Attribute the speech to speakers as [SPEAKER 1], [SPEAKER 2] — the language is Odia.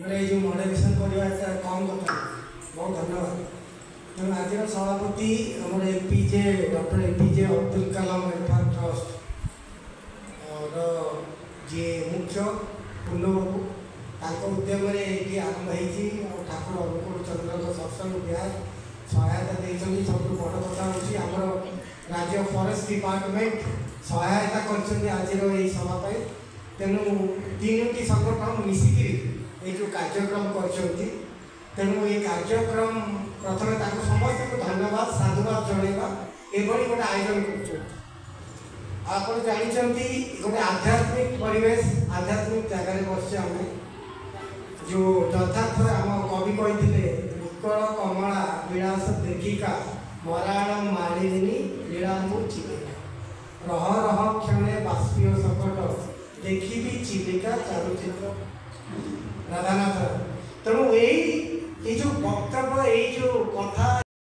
[SPEAKER 1] ମାନେ ଏଇ ଯେଉଁ ମଡେରେସନ୍ କରିବା ଏଟା କମ୍ କଥା ନୁହେଁ। ବହୁତ ଧନ୍ୟବାଦ। ତେଣୁ ଆଜିର ସଭାପତି ଆମର APJ, doctor APJ Abdul Kalam welfare trust ର ଯିଏ ମୁଖ୍ୟ ପୂର୍ଣ୍ଣବାବୁ, ତାଙ୍କ ଉଦ୍ୟମରେ ଏଇଠି ଆରମ୍ଭ ହେଇଛି। ଆଉ ଠାକୁର ଅନୁକୂଳ ଚନ୍ଦ୍ରଙ୍କ ସତ୍ସଙ୍ଗ ବିହାର ସହାୟତା ଦେଇଛନ୍ତି। ସବୁଠୁ ବଡ଼ କଥା ହେଉଛି, ଆମର ରାଜ୍ୟ ଫରେଷ୍ଟ ଡିପାର୍ଟମେଣ୍ଟ ସହାୟତା କରିଛନ୍ତି ଆଜିର ଏଇ ସଭା ପାଇଁ। ତେଣୁ ତିନୋଟି ସଂଗଠନ ମିଶିକିରି ଏଇ ଯେଉଁ କାର୍ଯ୍ୟକ୍ରମ କରିଛନ୍ତି, ତେଣୁ ଏଇ କାର୍ଯ୍ୟକ୍ରମ ପ୍ରଥମେ ତାଙ୍କୁ ସମସ୍ତଙ୍କୁ ଧନ୍ୟବାଦ, ସାଧୁବାଦ ଜଣାଇବା, ଏଭଳି ଗୋଟେ ଆୟୋଜନ କରୁଛନ୍ତି। ଆଉ ଆପଣ ଜାଣିଛନ୍ତି, ଗୋଟେ ଆଧ୍ୟାତ୍ମିକ ପରିବେଶ, ଆଧ୍ୟାତ୍ମିକ ଜାଗାରେ ବସିଛେ ଆମେ, ଯେଉଁ ଯଥାର୍ଥ ଆମ କବି କହିଥିଲେ, "ଉତ୍କଳ କମଳା ବିଳାସ ଦେଖିକା ମରାଳ ମାଳିନୀ ନୀଳାମ୍ବୁ ଚିଲିକା, ରହ ରହ କ୍ଷଣେ ବାଷ୍ପୀୟ ସକଟ ଦେଖିବି ଚିଲିକା ଚାରୁଚିତ୍ର", ରାଧାନାଥ। ତେଣୁ ଏଇ ଯେଉଁ ବକ୍ତବ୍ୟ, ଏଇ ଯେଉଁ କଥା